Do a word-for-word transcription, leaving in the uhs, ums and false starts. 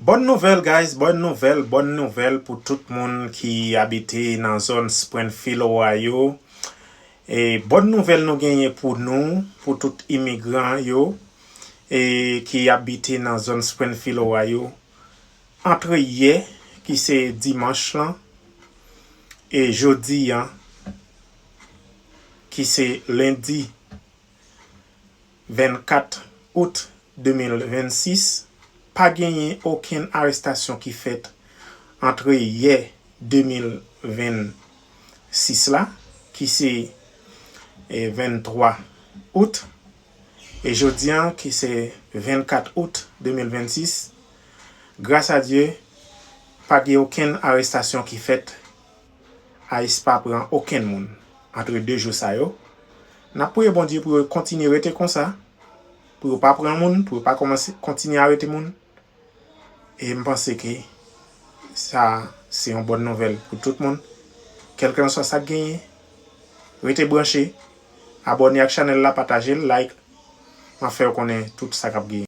Bòn nouvèl, guys, bòn nouvèl, bòn nouvèl pou tout moun ki abite nan zòn Springfield, Ohio. E bòn nouvèl nou genyen pou nou, pou tout imigran yo, e ki abite nan zòn Springfield, Ohio. Antre yè, ki se dimanch lan, e jodi an, ki se lendi vennkat out de mil vennsis, pa genyen okenn arestasyon ki fèt antre yè de mil vennsis la, ki se, e, venntwa out, e jodi an, ki se vennkat out de mil vennsis. Gras a Dye, pa gen okenn arestasyon ki fèt. ICE pa pran okenn moun antre de jou sa yo. N ap priye Bondye pou yo kontinye rete konsa, pou yo pa pran moun, pou yo pa kòmanse kontinye arete moun. E m panse ke sa se yon bòn nouvèl pou tout moun. Kèlkelanswa sa k genyen, rete branche, abòne ak chanèl la, pataje l, like. M ap fè w konnen tout sa k ap genyen.